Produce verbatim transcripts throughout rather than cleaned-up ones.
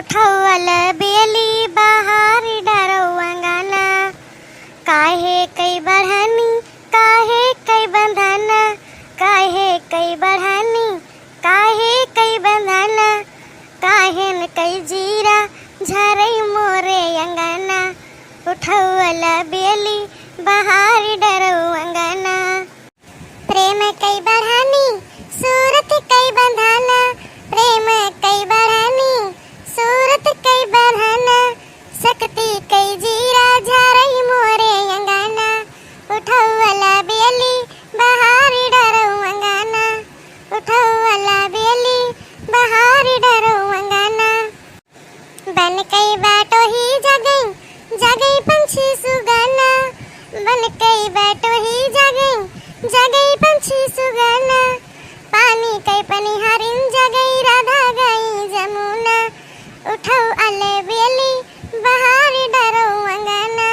उठौल बेली बहारी डरौ अंगना, काहे कई बढ़नी, काहे कई बंधना, काहे कई बढ़नी, काहे कई बंधना, काहेन कई जीरा झरई मोरे अंगना। उठौल बेली बहारी डरौ अंगना। प्रेम कई बढ़ानी, सूरत कई बंधाना, प्रेम कई बढ़ानी, सूरत कई बंधाना, शक्ति कई जीरा झारई मोरे अंगना। उठौल बेली बहारी डरौ अंगना, उठौल बेली बहारी डरौ अंगना। बन कई बाटो ही जगई, जगई पंछी सुगना। बन कई बाटो ही जगई, जगई पंछी सुगना। पानी कई पनिहारिन जगई राधा गई जमुना। उठौल बेली बहारी डरौ अंगना।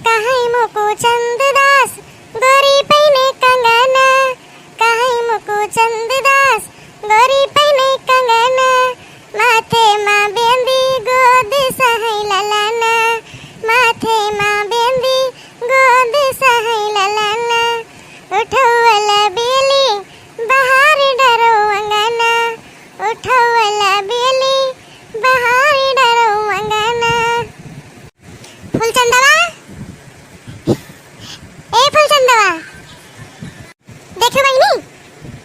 कहई मुकु चंद दास गोरी पहिने कंगना, कहई मुकु चंद दास गोरी पहिने कंगना, माथे मा बेंदी गोद सहई ललना, माथे मा बेंदी गोद सहई ललना। उठौल बेली बहारी डरौ अंगना, उठौल बेली बहारी डरौ अंगना। फूलचंदवा, ए फूलचंदवा, देखो बहिनी,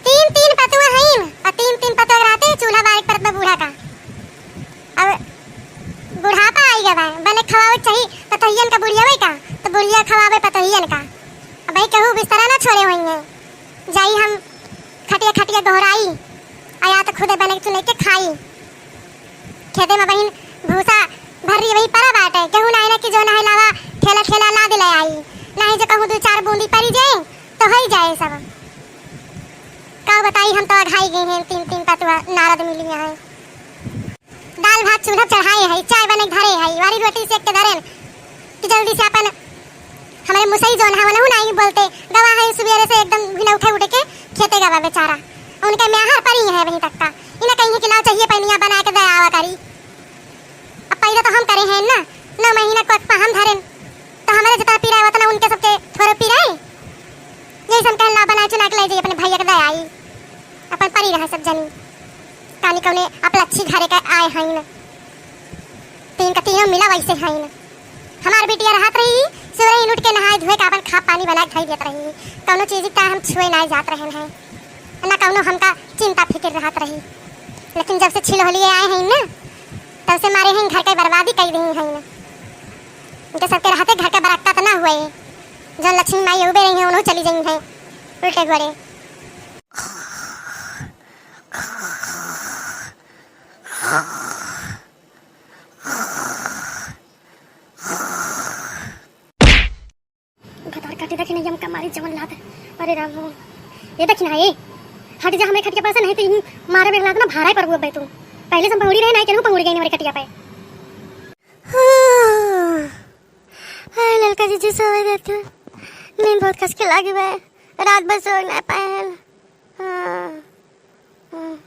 तीन तीन पतुआ हईन, अउर तीन तीन पतुआ के रहते चूल्हा बारे के परत बा बूढ़ा का। अब बुढ़ापा आई गवा है, बने खवावे चाही पतोहियन का बुढ़िया का, तो बुढ़िया खवावे पतोहियन का। अब भाई केहू बिस्तरा ना छोड़े होइहैं, जाई हम खटिया खटिया गोहराई, आ या तो खुदे बने चुने के खाई। खेते में बहिन भूसा भर्री वही परा बाटे, केहू नाई ना कि जो नहाई लावा ठेला ठेला लाद ले आई, नाहीं जो कहूँ दू चार बूंदी परी जाए तो होई जाए सब। का बताई, हम तो अघाई गई हैं, तीन तीन पतुआ नारद मिली हैं। दाल भात चूल्हा चढ़ाए है, चाय बने धरे है, वारी रोटी सेक के धरेन कि जल्दी से अपन हमरे मुसई जौन है, वनहु नाई बोलते, गवा है सुबेरे से एकदम बिना उठे उठे के खेते गवा बेचारा। उनके मेहर परी है वहीं तक का। इन्हें कहीं कि लाओ चाहिए पनिया बना के दे आवा करी। अब पैदा तो हम करे हैं ना, नौ महीना को एक हम धरेन, तो हमारे जितना पीरा है उतना उनके सबके थोड़े पीरा है। यही सब कहला बना चुना के ले जाइए अपने भैया के दे आई, अपन परी रहे सब जनी। कानी कौने अपलच्छी घरे के आए हैं ना। तीन का तीनों मिला वैसे हैं ना। हमार बिटिया रहत रही, सुबह ही उठ के नहाए धोए के अपन खा पानी बना के खाई देत रही। कौनो चीज का हम छुए ना जात रहन हैं, ना कौनो हमका चिंता फिक्र रहत रही। लेकिन जब से छिलहोलिए आए हैं ना, तब से मारे हैं घर के बर्बादी कई दी हैं ना। इनके सबके रहते घर के बरकत ना हुए, जौन लक्ष्मी माई उबे रही हैं, उन्हों चली गई हैं उल्टे घोड़े। भतार काटे देखी नहीं, हम कमारी जवन लात। अरे राम हो, ये देखी ना, ये हट जा, हमारे खटिया पास नहीं तो यही मारे मेरे लात ना भारा पर वो तू। पहले से हम पहुड़ी रहे ना, केनहू पहुड़ी गई ना हमारे खटिया पे। हाँ। हाय ललका जीजी, सोवे दे तू। नींद बहुत कस के लागी बा। रात भर सोवे ना पाएल। हाँ। हाँ।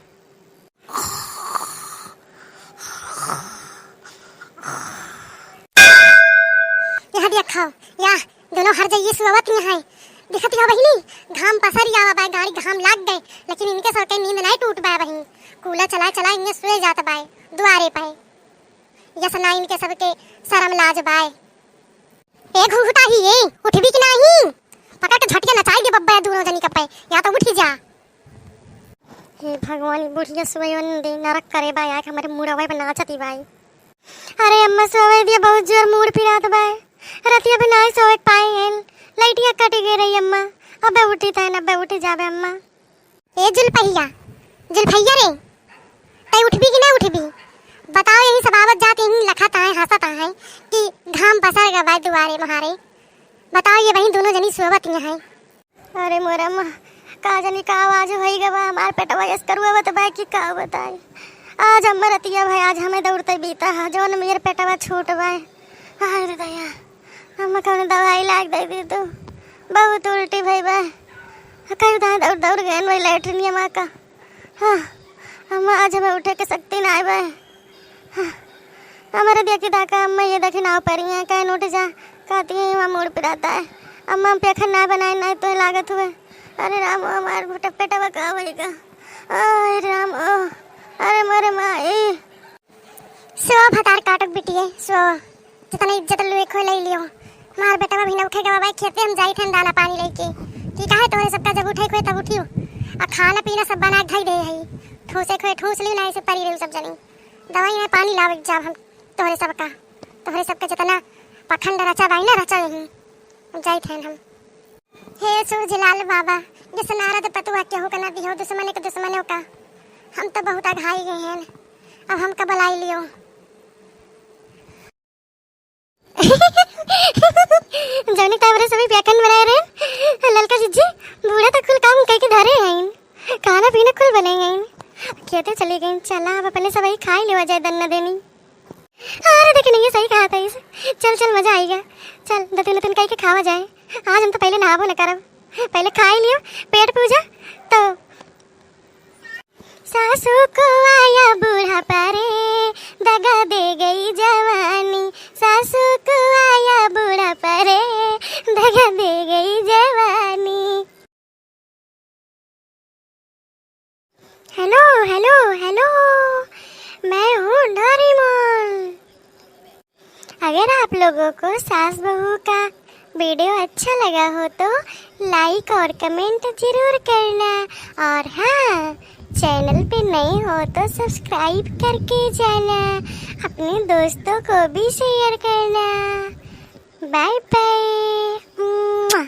यहाँ देखो, या दोनों हर जाइए सुअवत यहाँ है। दिखत हो बहिनी, घाम पसर आवा बाय, गाड़ी घाम लाग गए, लेकिन इनके सर के नींद नहीं टूट बाय बहिनी। कूलर चलाए चलाए इन्हें सोए जात बाय दुआरे पे। यस ना इनके सबके शरम लाज बाय। ए घुघुटा ही, ए, उठबी कि नाही? पकड़ के झटिया नचाई दे बब्बा, दोनों जनी का पे, या तो उठी जा। हे भगवान, ई बुढ़िया सोवे दे, नरक करे बा, आके हमारे मुड़वे पे नाचती बाई। अरे अम्मा, सोवे दिया, बहुत जोर मूड़ पिरात बाय। रतिया भी नाही सोवे के पाए हैं, लाइटिया कटी गई रही अम्मा। अबे उठी तैन, अबे उठी जाबे अम्मा। ए जुल्फैया, जुल्फैया रे, तै उठबी कि ना उठबी? बताओ, यही सब आवत जात, यही लखत आए, हंसत आए कि घाम पसर गवा दुआरे महारे। बताओ, ये वहीं दोनों जनी सोवत यहाँ हैं। अरे मोरे अम्मा, का जानी का आवाज होई गवा, हमार पेटवा एस करुआ बत बाय कि का बताई। आज अम्मा रतिया भाई, आज हमें दौड़ते बीता है, जौन मेर पेटवा छोट बाय। हाय रे दया, अम्मा कौन दवाई लाग दे दी तू, बहुत उल्टी भई बा। कई दाएं दौड़ दौड़ गए वही लैट्रिनिया माँ का। हाँ, अम्मा आज हमें उठे के शक्ति ना आए बा। हमारे देखी दाका अम्मा ये देखी नाव परी है, कहे उठ जा, कहती है वहाँ मूड़ पिराता है। अम्मा हम पेखन ना बनाए, नहीं तो लागत हुए। अरे राम, हमार भुटक पेटवा का होएगा। अरे राम, ओ, अरे मोरे माई। सो भतार काटक बिटिए, सो जितना इज्जत लुए खोए ले लियो। मार बेटवा भी न उठे गवा बाई, खेते हम जाई थे दाना पानी लेके। कि काहे तोहरे सबका जब उठे खोए तब उठियो। आ खाना पीना सब बना के धई दे है। ठूसे खोए ठूस लियो, ना ऐसे परी रही सब जनी। दवाई ना पानी लावे जाब हम तोहरे सबका। तोहरे सबका जितना पखंड रचा बाई ना, रचा यही। जाई थे हम। हे सूझ लाल बाबा, जैसे नारद पतुआ केहू के ना दिहो, दुश्मन के दुश्मनों का। हम तो बहुत अघाई गए हैं, अब हमका बुलाई लियो। जौने टाइम रे सभी बेकन बनाए रहे, ललका जिज्जी, बूढ़ा तो कुल काम कई के धरे हैं, खाना पीना कुल बने हैं, खेते चली गई। चला अब अपने सभी खाई लेवा जाए दन्ना देनी। अरे देख नहीं, सही कहा था इस। चल चल, मजा आएगा। चल दतुन दतुन कई के खावा जाए। आज हम तो पहले नहाबो न करब, पहले खाई लियो, पेट पूजा। तो सासू को आया बुढ़ापा रे, दगा दे गई जवानी। सासू को आया बुढ़ापा रे, दगा दे गई जवानी। हेलो हेलो हेलो, मैं हूँ डोरेमोन। अगर आप लोगों को सास बहू का वीडियो अच्छा लगा हो तो लाइक और कमेंट जरूर करना, और हाँ, चैनल पे नए हो तो सब्सक्राइब करके जाना, अपने दोस्तों को भी शेयर करना। Bye bye.